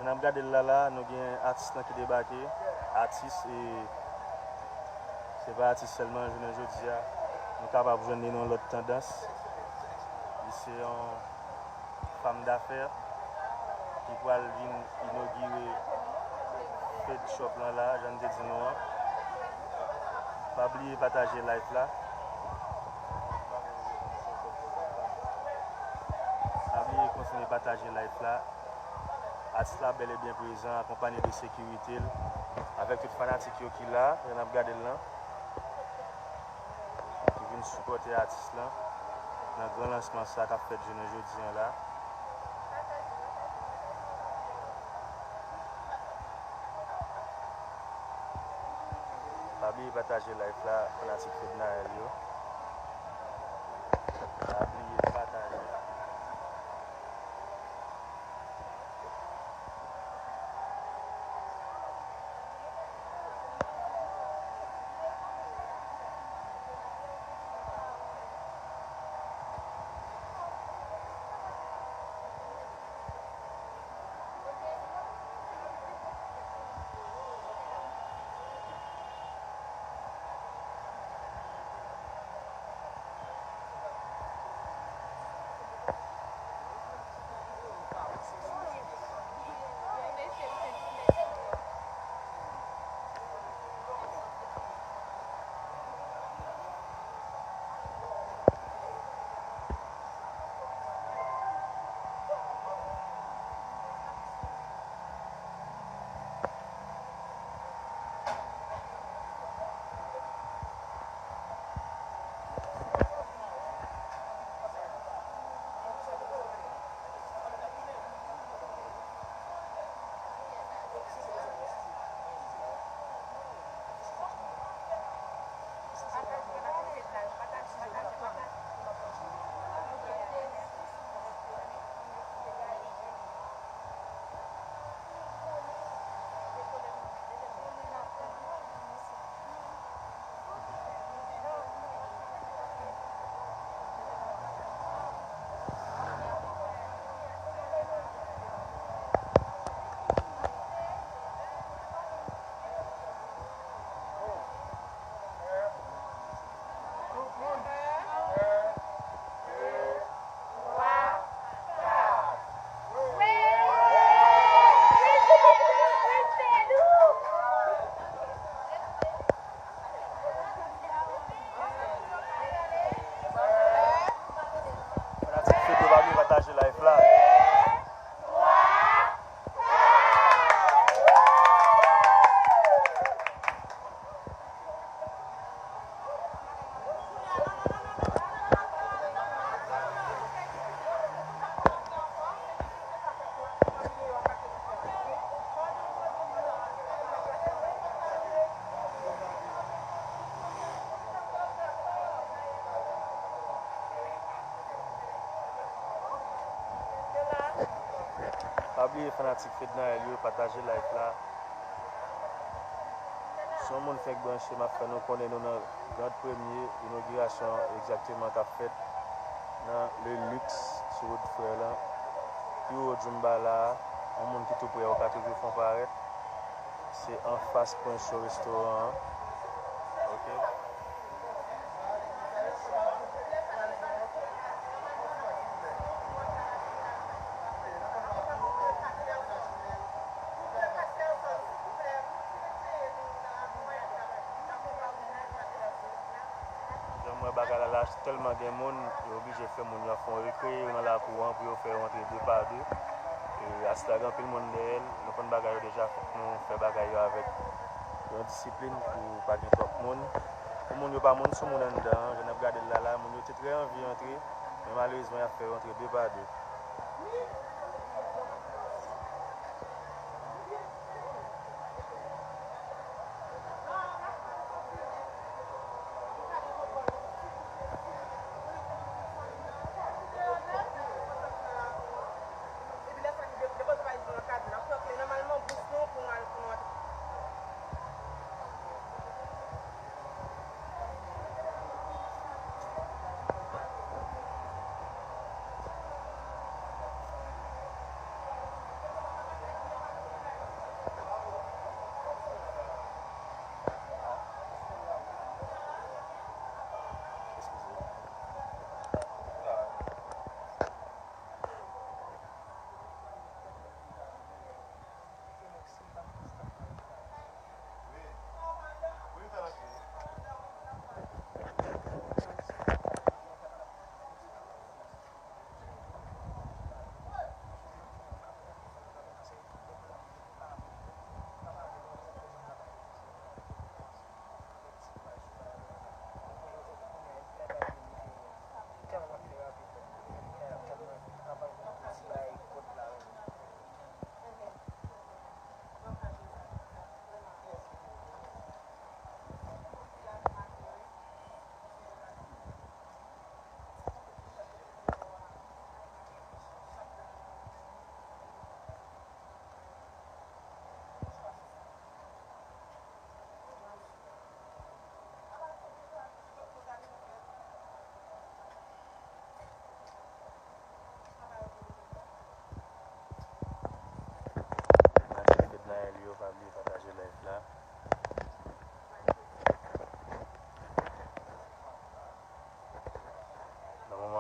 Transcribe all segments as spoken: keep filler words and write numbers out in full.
N ap gade l la la, nou gen atis lan ki debake. Atis, e, se pa atis sèlman, jounen jodi a, nou kapab jwenn li nan yon lòt tandans. Li se yon fanm dafè ki pral vin inogire Fed Shop lan la, jan m te di nou an. Pa bliye pataje live la. Pa bliye kontinye pataje live la. Atis la bèl e byen prezan, akonpanye de sekirite l, avèk tout fanatik yo ki la, jan n ap gade l lan, ki vin sipòte atis lan nan gran lansman sa k ap fèt jounen jodi an la. Pa bliye pataje live la, fanatik Fednaelle yo. Pa bliye pataje. Fanatik Fednaelle, pa bliye pataje live la. Pa bliye fanatik Fednaelle yo, pataje live la. Si yon moun fenk branche, m ap fè nou konnen nou nan Grand Premye, inogirasyon egzakteman k ap fèt nan Le Luxe sou wout Frè lan. Pi wo Djoumba la a, yon moun ki tou prè ou ka toujou fè yon parèt. Se anfas Prince Show restoran an. Ok. Jan m wè bagay la la, tèlman gen moun, yo oblije fè moun yo ap fè yon rekre, yo nan lakou an pou yo fè yo antre de pa de. E, atis la gen anpil moun dèyè l, nou konn bagay yo deja, fòk nou fè bagay yo avèk yon disiplin pou pa gen twòp moun. Pou moun yo pa monn sou moun anndan an, jan n ap gade l la la, moun yo te trè anvi antre, men malerezman y ap fè yo antre de pa de.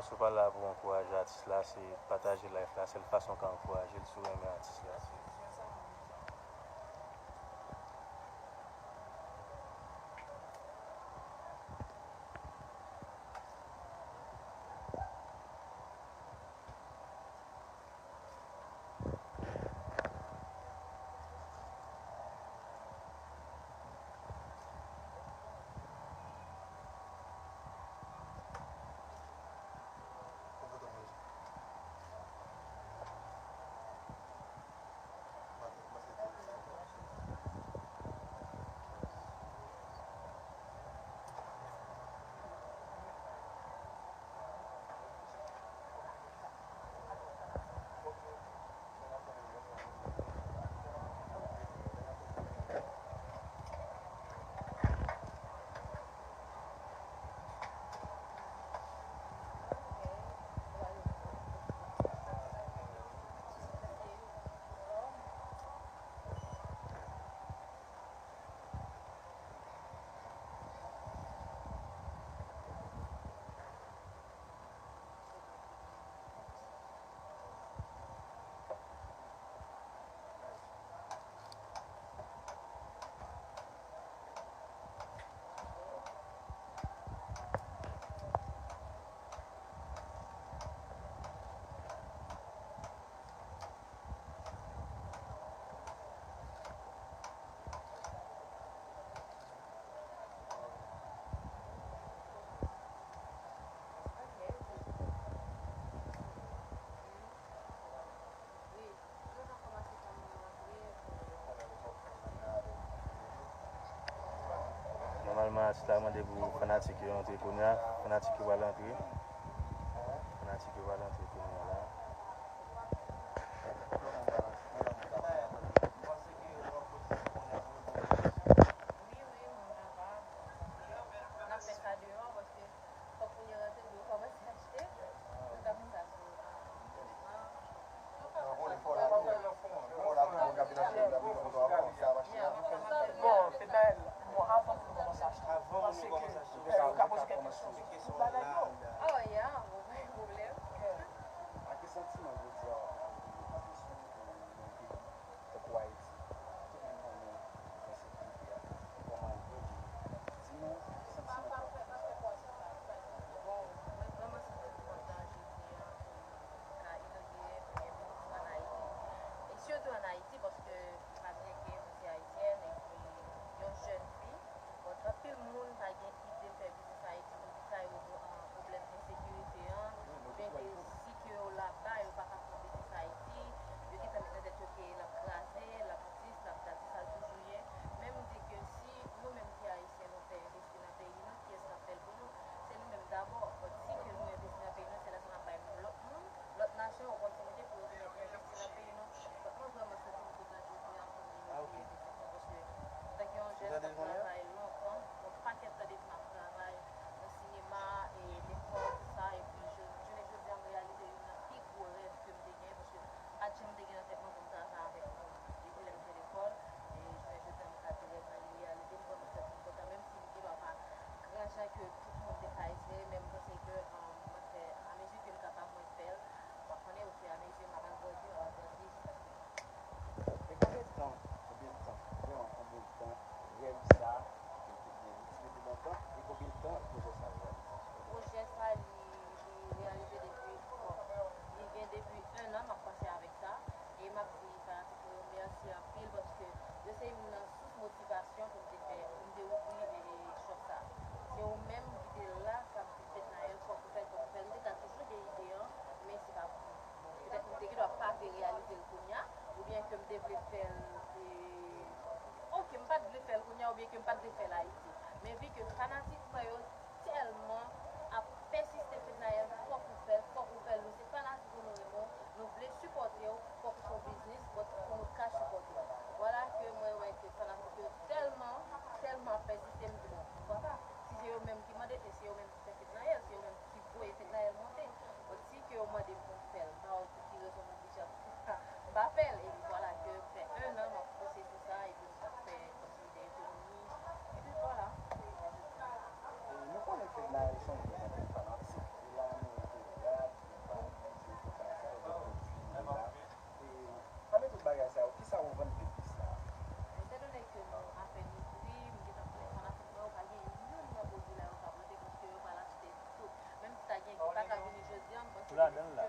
Si w pa la pou w ankouraje atis la, se pataje live la, sèl fason w ka ankouraje l si w renmen atis la. Nòmalman, atis la mande pou fanatik yo antre kounye a. Fanatik yo pral antre. Fanatik yo pral antre kounye a la. Fòk moun yo rantre pou yo kòmanse achte. Nou t ap fè sa sou, ah, Bon, se ta, bon, avan pou nou kòmanse achte, paske yo ka poze kèk kesyon sou tout bagay yo. Oh, yeah, mwen pa gen pwoblèm. Ak ki santiman jodi a w ap pale de yon peyi tankou Ayiti, tout moun konnen ensekirite a, kòman l ye, di nou ki santiman sa w ap fè. Bon, mwen vrèman santi m kontan jodi a pou m ka inogire premye minis ann Ayiti. E sitou ann Ayiti, paske pa byen ke mwen se ayisyèn epi yon jèn fi. Bon, anpil moun pa gen ide fè biznis Ayiti, poukisa yo di, ah, pwoblèm ensekirite an, oubyen ke si ke yo laba, yo pa ka fè biznis Ayiti, yo gentan met nan tèt yo ke l ap kraze, l ap dis, l ap dat, se sa l toujou ye. Men m di ke si nou menm ki ayisyen, nou vle envesti nan peyi nou, kiyès k ap fè l pou nou? Se nou menm dabò. But si ke nou envesti nan peyi nou, se lè sa n ap bay lòt moun, lòt nasyon opòtinite pou yo vin envesti nan peyi nou. But mwen vrèman santi m kontan jodi a pou m vin envesti nan peyi nou, paske antanke yon jèn k ap travay lontan, yon pakèt tan depi m ap travay nan sinema, e lekòl, tout sa, epi je, jounen jodi a, m reyalize youn nan pi gwo rèv ke m te genyen, paske pa t janm te gen nan tèt mwen pou m travay avèk moun depi lè m te lekòl. E jounen jodi a, m ka di rèv mwen li reyalize, m vrèman santi m kontan, menm si m gen dwa pa gran jan ke tout moun te ka espere, men m panse ke, um, mwen fè, amezi ke m kapab, mwen fè l. W ap konnen, ofiramezi, m ap agrandi, m ap agrandi jiskaske E konbyen tan, konbyen tan, vrèman konbyen tan rèv sa a te, te gen, li te mete lontan, e konbyen tan pwojè sa a reyalize? Pwojè sa a, li, li reyalize depi, bon, li gen depi en an m ap panse avèk sa, e m ap di fanatik mwen yo mèsi anpil, paske yo se youn nan sous motivasyon pou m te fè, pou m te ouvri, e, shop sa. Se yo menm ki te la, k ap di Fednaelle, fòk ou fè l, fòk ou fè l. M te ka toujou gen ide an, men se pa pou mwen. Petèt m te gendwa pa vle reyalize l kounye a, oubyen ke m te vle fè l, e, oke, m pa t vle fè l kounye a, oubyen ke m pa t vle fè l Ayiti. Men vi ke fanatik mwen yo tèlman ap pèsiste, Fednaelle, fòk ou fè l, fòk ou fè l, nou se fanatik ou, nou renmen w, nou vle sipòte w, fòk ou fè w biznis, but pou nou ka sipòte w. Vwala ke mwen wè ke fanatik yo tèlman, tèlman ap pèsiste, m di, bon, poukwa pa? Si se yo menm ki mande, e se yo menm ki fè Fednaelle, se yo menm ki voye Fednaelle monte. But si ke yo mande m pou m fè l, m pa wè pou ki rezon m oblije ap, m pa fè l. Epi vwala ke fè en an m ap pouse sou sa, epi m t ap fè kontinite ekonomi. Epi vwala. E nou konnen Fednaelle se yon jèn anpil fanatik, e la nou wè ke Ladan l la,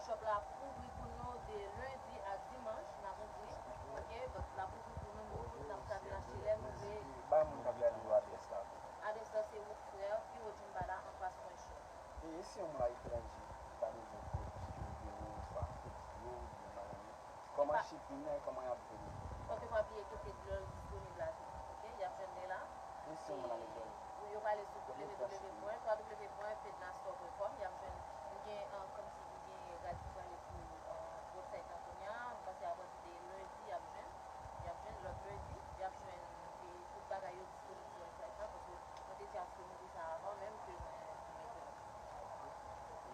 Shop la ap ouvri pou nou de lendi a dimanch, n ap ouvri. Ok, donk l ap ouvri pou nou, nou tout n ap ka vin achte lè nou vle. Ba moun k ap gade yo adrès la tou. Adrès la se wout Frè, pi wo Djimbala, anfas Coin Shop. E si yon moun aletranje, li ta bezwen pwodui ke w genyen, swa foto yo, oubyen bagay yo, kòman shipping nan, kòman y ap jwenn li? Fòk yo pa bliye ke Fedlove disponib la tou. Ok, y ap jwenn li la. E si yon moun aletranje? Yo prale sou w w w pwen fednastore pwen kòm, y ap jwenn, nou gen, uh, kòmsi nou gen rad ki prale sou, uh, website la kounye a, m panse apati de lendi y ap jwenn, y ap jwenn lòt lendi, y ap jwenn, e tout bagay yo disponib sou website la, paske mwen te di achte mouvi sa avan menm ke mwen, mwen te la.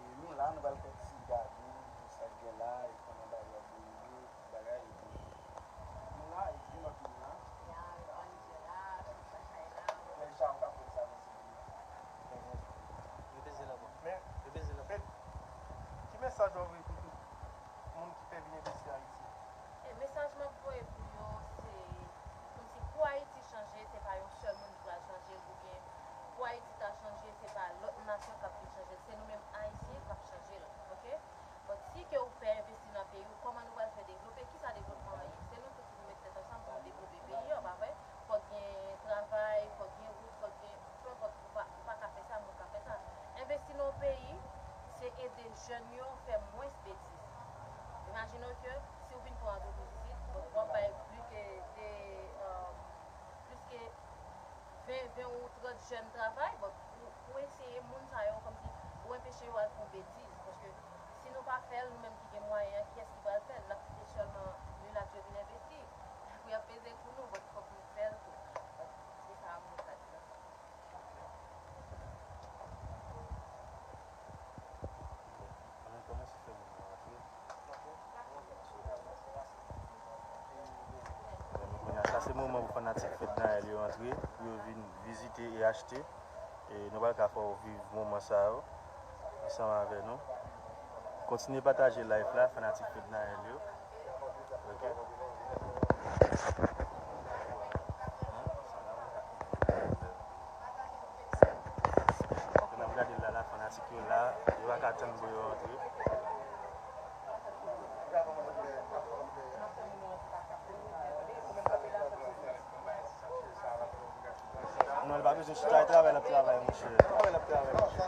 E nou la, nou pral fè ti gade, tout sa k gen la, e kòman bagay yo ap dewoule, bagay, epi nou la, epi lòt moun la. Ya, yo pa rive la, tout bagay la. Deja, ou ka fè sa, mèsi. Yo peze la, bò. Men, yo peze la. Men, ki mesaj w ap voye pou tout moun ki pè vin envesti Ayiti? E mesaj m ap voye pou yo, se kòmsi pou Ayiti chanje, se pa yon sèl moun ki pral chanje l, oubyen pou Ayiti ta chanje, se pa lòt nasyon k ap vin chanje l, se nou menm Ayisyen k ap chanje l, ok? Donk, si ke ou pè envesti nan peyi w, kòman nou pral fè devlope? Kisa devlopman an ye? Se nou tout pou nou met tèt ansanm pou nou devlope peyi an, pa vre? Fòk gen travay, fòk gen wout, fòk gen, pe enpòt, ou pa, ou pa ka fè sa, men ou ka fè sa. Envesti nan yon peyi, se ede jèn yo fè mwens betiz. Imajine w ke si w vin pran antrepriz isit, donk w ap bay plis ke de, euh, plis ke ven, ven ou trant jèn travay, bon, pou, pou eseye moun sa yo, kòmsi, ou enpeche yo al fè yon betiz. Paske si nou pa fè l, nou menm ki gen mwayen an, kiyès ki pral fè l? N ap kite sèlman milat yo vin envesti. Pou y ap peze pou nou, bon, fòk nou fè l tou. Bon, se sa mwen ka di nan sa. Ann kòmanse fè moun yo rantre. Kounye a, sa se moman pou fanatik Fednaelle yo antre, pou yo vin vizite e achte. E nou pral ka fè w viv moman sa yo ansanm avè nou. Kontinye pataje live la, fanatik Fednaelle yo. Ok. N ap gade l la, la, fanatik yo la, yo pa ka tann pou yo antre. Non, li pa bezwen chita, e travay l ap travay, monchè. Travay l ap travay, monchè.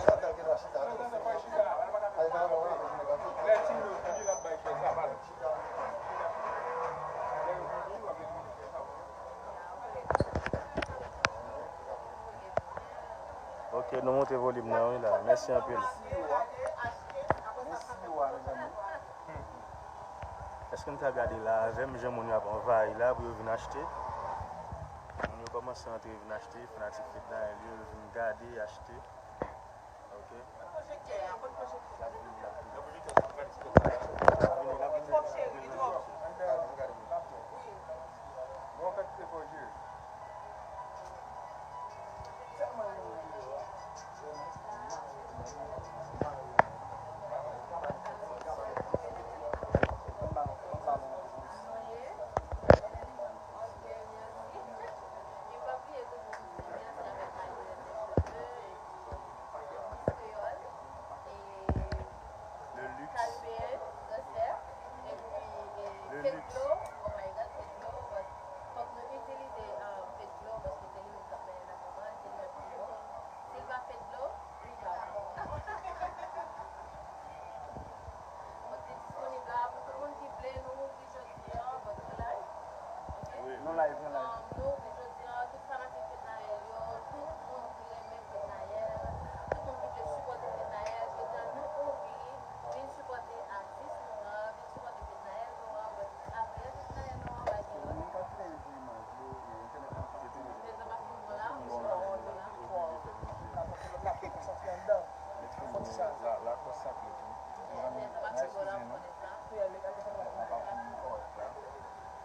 Ok, nou monte volim nan, wi, la. Mèsi anpil. Èske n ka gade la avè m, jan moun yo ap anvayi la pou yo vin achte? Moun yo kòmanse antre vin achte, fanatik Fednaelle yo, yo vin gade, achte. Ok. Le luxe. Le luxe. Nou live, nou live.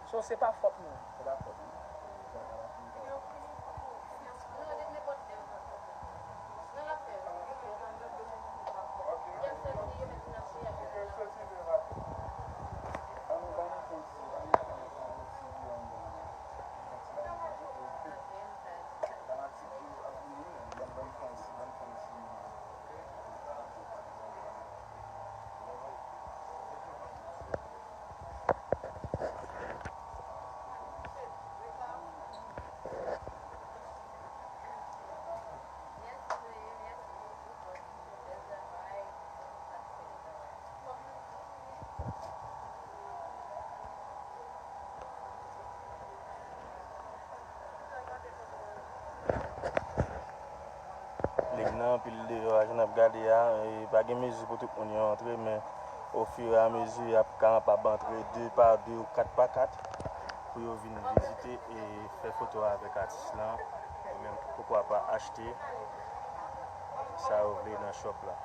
So, se pa fòt nou. Anpil deyò a, jan n ap gade a, e pa gen mezi pou tout moun yo antre, men ofiramezi, y ap ka ap antre de pa de ou kat pa kat pou yo vin vizite e fè foto avèk atis lan, e menm poukwa pa achte sa yo vle nan shop la.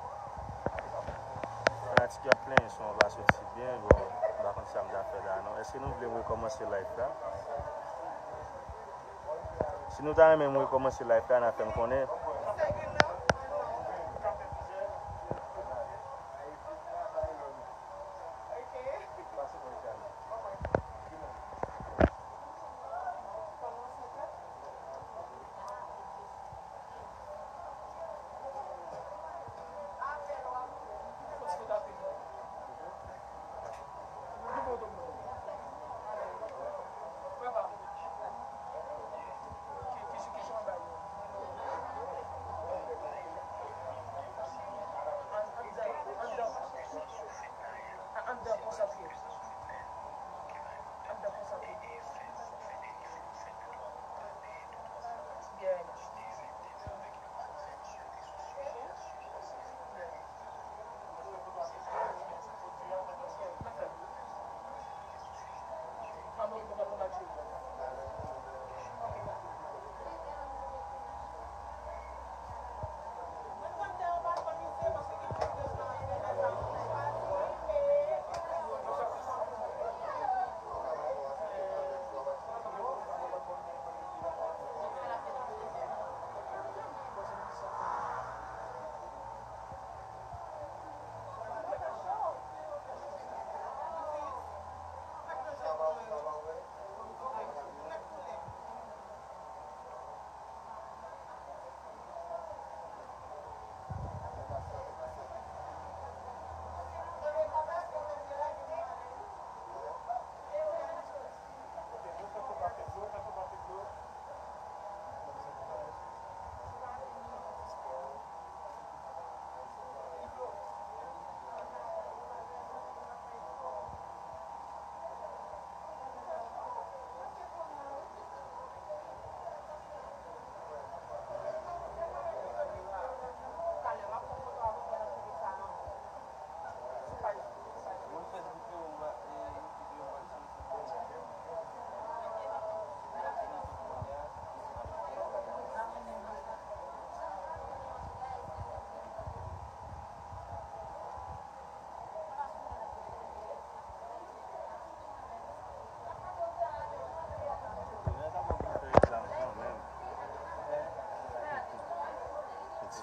Fanatik yo ap plenyen son an pa soti byen, bon, m pa konn sa m ta fè la non. Èske nou vle m rekòmanse live la? Si nou ta renmen m rekòmanse live la, n a fè m konnen.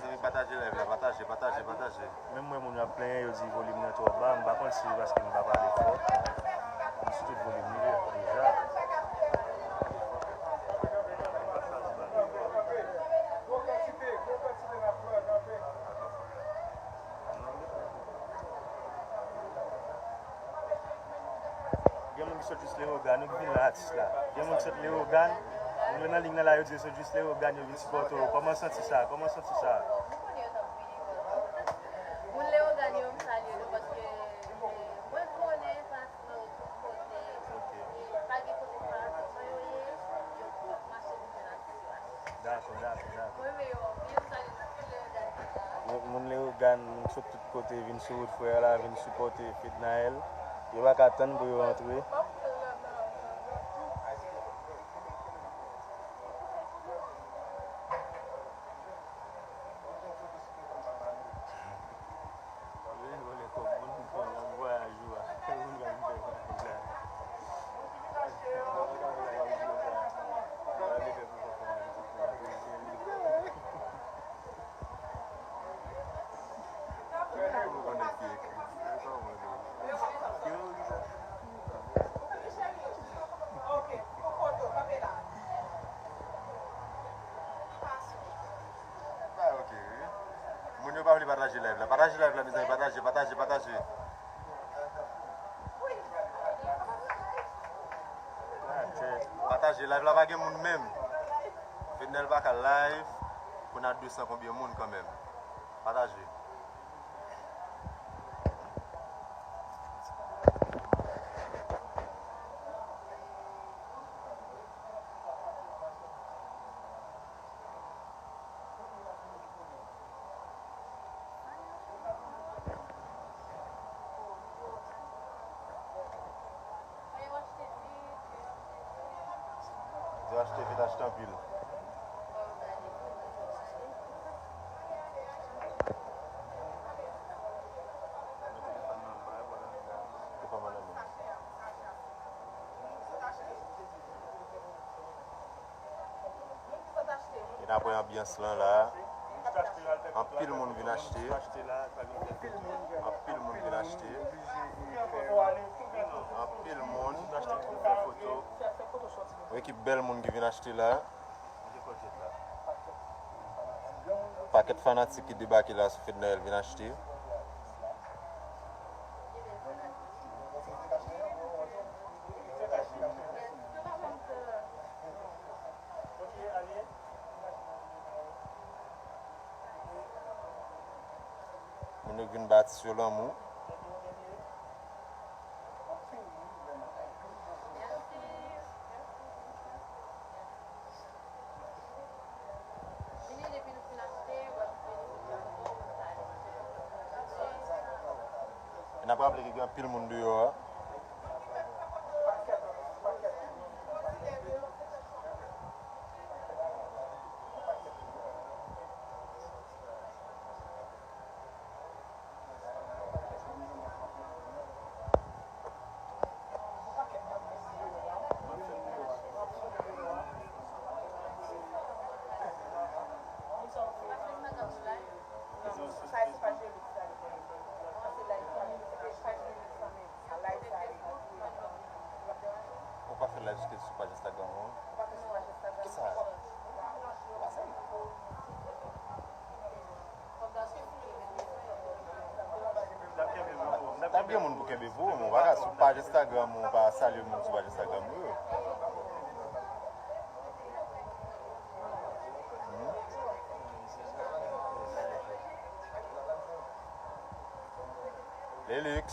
Mezanmi, pataje live la, pataje, pataje, pataje. Menm mwen, moun yo ap plenyen, yo di volim nan twò ba, m pa konn si se paske m pa pale fò. M sou tout volim li ye, deja. Gen moun ki sot jis Leyogàn, yo ki vin la, atis la. Gen moun ki sot Leyogàn, moun yo nan liy nan la, yo di yo sot jis Leyogàn, yo vin sipòte w. Kòman w santi sa? Kòman w santi sa? Moun Leyogàn yo, m salye nou paske, eh, mwen konnen patnè yo tout kote. Ok. Eh, pa gen kote pa, kòman yo ye, yo tout mache vin la. Dakò, dakò, dakò. Mwen renmen yo anpil, m salye tout moun Leyogàn. Moun, moun Leyogàn, moun sot tout kote, vin sou wout frè a la, vin sipòte Fednaelle. Yo pa ka tann pou yo antre. Vole, vole kòb moun pou pran nan vwayaj ou a. Moun k ap fè vwayaj la. Ou konnen ki ekri. Ki moun ki sa? Ah, ok, wi. Moun yo pa vle pataje live la. Pataje live la, mezanmi. Pataje, pataje, pataje. Pataje, live la pa gen moun menm. Fednaelle pa ka live. Pou n a de san konbyen moun kanmenm. Pataje. Achte, vin achte anpil. Gen apre anbyans lan la. Anpil moun vin achte. Anpil moun vin achte. Anpil moun. Yon ekip bèl moun ki vin achte la. Pakèt fanatik ki debake la sou Fednaelle vin achte. Moun yo vin bati sou lanmou. E n ap raple ke gen anpil moun deyò a. Ou pa fè live sou, sou paj Instagram ou an? Kisa? Ou pa sèl. N ap gen moun pou kenbe pou ou, men w pa ka sou paj Instagram ou pa salye moun sou paj Instagram ou yo. Hmm? Lelix.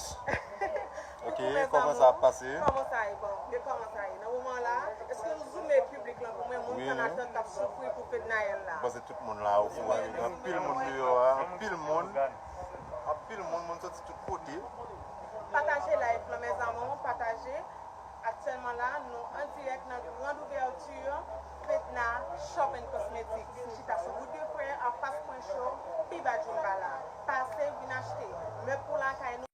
Ok, kòman sa ap pase? Kòman sa ye? Bon, de kòman sa ye? Nan moman la, èske nou zoome piblik lan pou mwen, moun k ann atant k ap soufri pou Fednaelle la? Mwen panse tout moun la okouran. Gen anpil moun deyò a, anpil moun. Anpil moun, moun soti tout kote. Pataje live lan, mes amours, pataje. Aktyèlman la, nou an dirèk nan grand ouverture Fedna Shop and Cosmetics. Chita sou wout de frè, anfas Pwen Cho, pi ba Djounba la. Pase, vin achte. Mèb pou lakay nou.